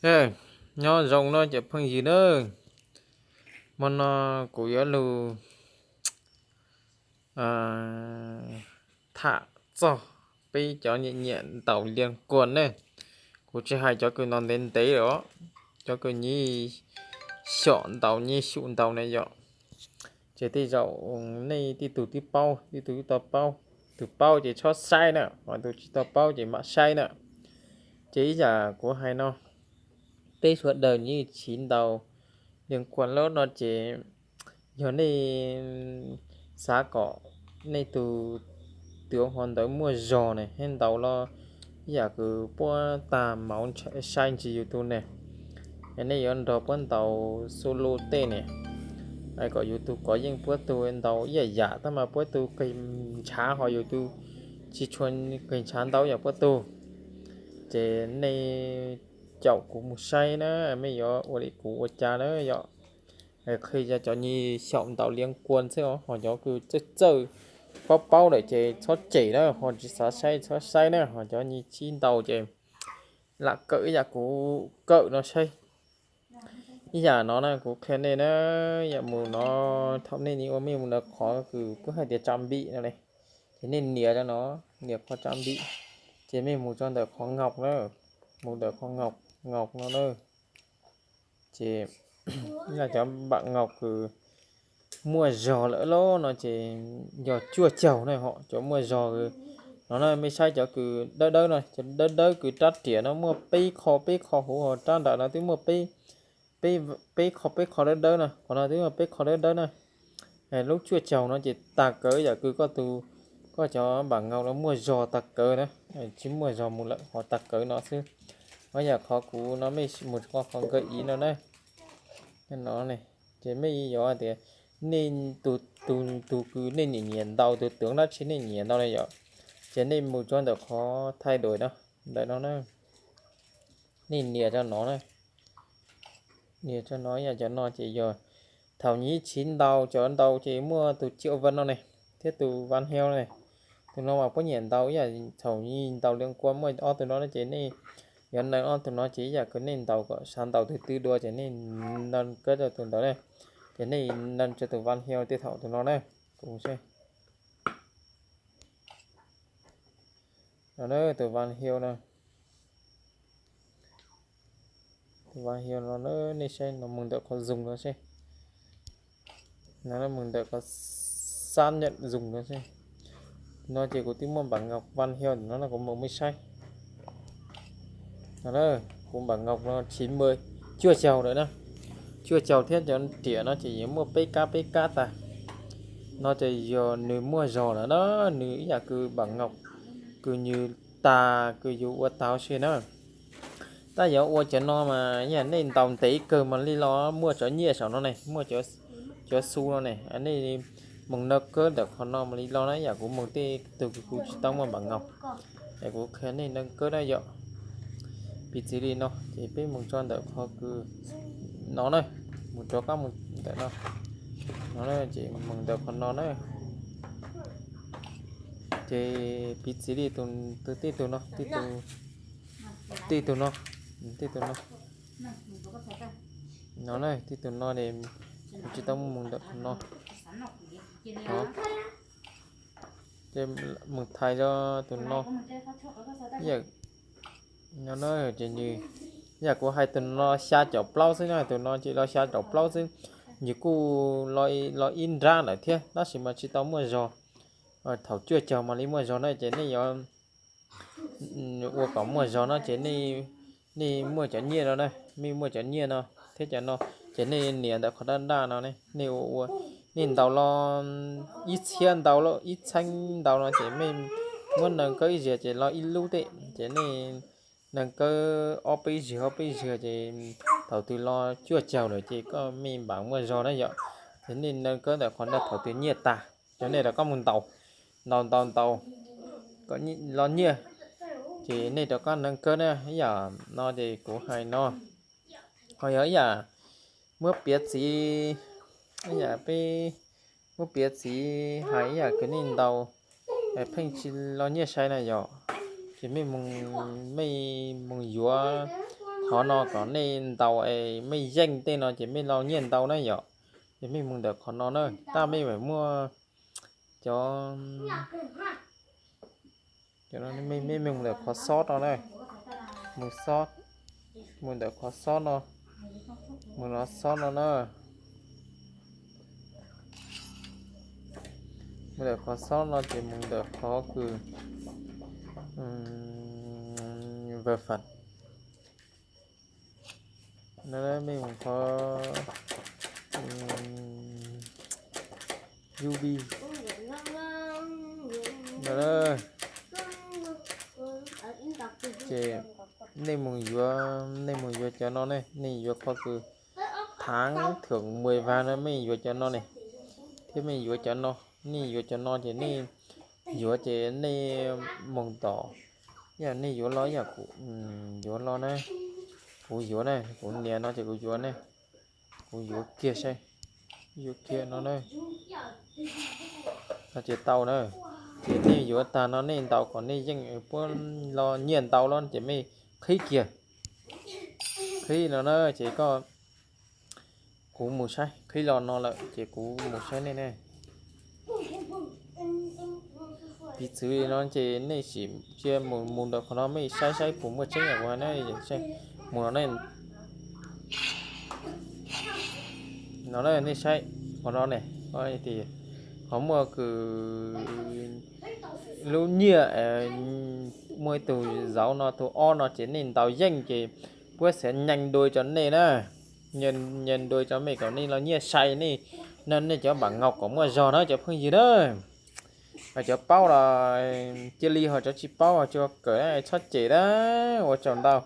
Nyob zoo no cov phooj ywg na, hmo no kuv yuav lug tham txog peb cov nyiam nyiam ntaus liaj kuas ne. Kuv tsis hais cov kws ntaus ntev ntev lawm, cov kws nyiam xyaum ntaus nyiam xyaum ntaus ne yom. Ces tej zaum nej tej tug twb paub, tej tug twb tau paub. Tus paub ces txhob saib na, ho tus tsis tau paub ces mam saib na. Ces ib yam kuv hais no, peb sawv daws nyiam siv ntaus liaj kuas lawm no ces yog nej xav kom nej tus twv hov ntawd muaj zog ne, thiab ntaus los ib yam kws puab tag mauv sai ntsis yus tus ne, nej yuav nrog puab ntaus solo tej ne, kom yus tus kov yeej puab tug ntaus ib yam yam tab mas puab tug kawg ntshav ho yus tus tsis tshua kawg ntshav ntau yam puab tug. Ces nej caum kuv mus saib na, mej yuav ua li kuv ua cas na yom. Qhia cov nyiam xyaum ntaus liaj kuas xwb os, ho cov kws txawj txawj paub paub lawm ces txhob cem na, ho tsis xav saib txhob saib na, ho cov nyiam sib ntaus ces lam kawm ib yam kuv kawm no saib. Ib yam no na kuv qhia nej na, yam mus no, thaum nej ua mej mus ntawm qhov kws kuv hais tias tsa npim no ne, ces nej nias rau no, nias qhov tsa npim, ces mej mus tso ntawm qhov nkaus na, mus ntawm qhov nkaus, nkaus no na. Ces cov npam nkaus kws muaj zog lawm lawm no ces yog cuaj caug na, ho cov muaj zog no na, mej saib cov kws dawb dawb no, cov dawb dawb kws rab riam no muaj peb qho peb qho huv, ho rab nram no twb muaj peb, peb qho peb qho dawb dawb no, qhov no twb muaj peb qho dawb dawb na. Lub cuaj caug no ces tag kawg yam kws koj tus, koj cov npam nkaus no muaj zog tag kawg na, tsis muaj zog mus lawm ho tag kawg no xwb. Ho yam qhov kuv no mej mus qhov nkaus ib no na, no ne, ces mej yuav tias nej tus, tus kws nej nyiam nyiam ntaus, tus twv dab tsi nej nyiam ntaus na yom, ces nej mus tso ntawm qhov thaij duam no, ntawm no na, nej nias rau no na, nias rau no, yam cov no ces yog thaum nyiam siv ntaus, cov ntaus ces muaj tus triệu vân no ne, thiab tus van heo ne. Tus no mas puab nyiam ntaus ib yam thaum nyiam ntaus liaj kuas muaj ob tug no na ces nej yuav nees ob tug no ces ib yam kws nej ntaus kom xav ntaus tus twg dua ces nej nees kawg rau tus ntawd na. Ces nej nees rau tus van heo tej thaum tus no na, kuv no, tus van heo no, tus van heo no na, nej saib no mus ntawm qhov dùng no seb, no mus ntawm qhov xác nhận dùng no seb. No ces kuv twb muaj npam nkaus van heo no no, kuv mus mej saib. Kuv npam nkaus no chín mươi, cuaj caug lawm na, cuaj caug thiab cov riam no ces yuav muaj peb kab peb kab tag. No ces yog nws muaj zog lawm na, nws ib yam kws npam nkaus kws nws tag kws yus ua tag huv si na. Tab yuav ua cov no mas yam nej ntaus ntev kawg mas li los muaj cov nyiaj saum no ne, muaj cov xu no ne, nej mus nees kawg ntawm qhov no mas li los na, yam kuv mus tej tug kuv tsis tau muaj npam nkaus. Es kuv qhia nej nees kawg na yom. Piv txwv li no ces peb mus tso ntawm qhov kws no na, mus rov qab mus ntawm no, no ces mus ntawm qhov no na. Ces piv txwv li tus, tus tij tus no, tij tus no, tij tus no, no na, tij tus no es kuv tsis tau mus ntawm qhov no. Ces mus thaiv rau tus no, yam no na, ces nws, yam kuv hais tus no xya caum plaub xwb na, tus no ces los xya caum plaub xwb. Nws kuj los ib nrab lawm thiab tab sis mas tsis tau muaj zog. Thaum cuaj caug mam li muaj zog na ces nej yuav ua kom muaj zog no ces nej muaj cov nyiaj no na, nej muaj cov nyiaj no thiab cov no, ces nej nias ntawm qhov daj daj no, nej ua ua, nej ntaus los ib txhiab ntaus los ib txheeb ntaus no ces nej muab nees kawg ib zaug ces los ib lub tej, ces nej nees kawg ob peb zaug ob peb zaug ces thaum twg los cuaj caug lawm ces koj me npam muaj zog na yom. Ces nej nees kawg ntawm qhov no thaum twg nyiaj tag, cov nej rov qab mus ntaus, ntaus ntaus ntaus kom los nyiaj, ces nej rov qab nees kawg na. Ib yam no ces kuv hais no, ho yog ib yam muab piav txiv, ib yam peb muab piav txiv hais ib yam kws nej ntaus pheej tsis los nyiaj sai na yom, ces mej mus, mej mus yuav Qhov no kom nej ntaus es mej yeej tej no ces mej los nyiaj ntau na yom. Ces mej mus ntawm qhov no na, tab mej mam muaj cov, cov no, mej mus ntawm qhov xob no na, mus xob, mus ntawm qhov xob no, mus no xob no na. Mus ntawm qhov xob no ces mus ntawm qhov kws, hm, vawv fam. No mej mus qhov, hm, U B. No, ces nej mus yuav, nej mus yuav cov no ne, nej yuav qhov kws tháng thưởng mười vàng no, mej yuav cov no ne, thiab mej yuav cov no, nej yuav cov no ces nej yuav ces nej mus tom, yog nej yuav los yog kuv yuav los na, kuv yuav na, kuv nias no ces kuv yuav ne, kuv yuav kiag saib, yuav kiag no na. No ces tau na, ces nej yuav tag no nej ntaus kom nej yeej puab los nyiaj ntau los ces mej qhib kiag, qhib no na ces koj, kuv mus saib, qhib los no lawm ces kuv mus saib nej ne. Piv txwv no ces nej sim cia mus, mus ntawm qhov no mej saib saib puas muaj tseeb yam kuv hais na. Mus no ne, no nej saib qhov no ne, qhov muaj kws lub nyiaj, muaj ib tug zauv no, tus ob no ces nej ntaus yeej ces puab sẽ nhận được cho nej na, nhận được cho mej kom nej los nyiaj sai nej, no nej cov bản ngọc kom muaj zog na cov phooj ywg na. Cov paub los cia li, ho cov tsis paub tsuas kawm txhob cem na. Ua tsaug ntau.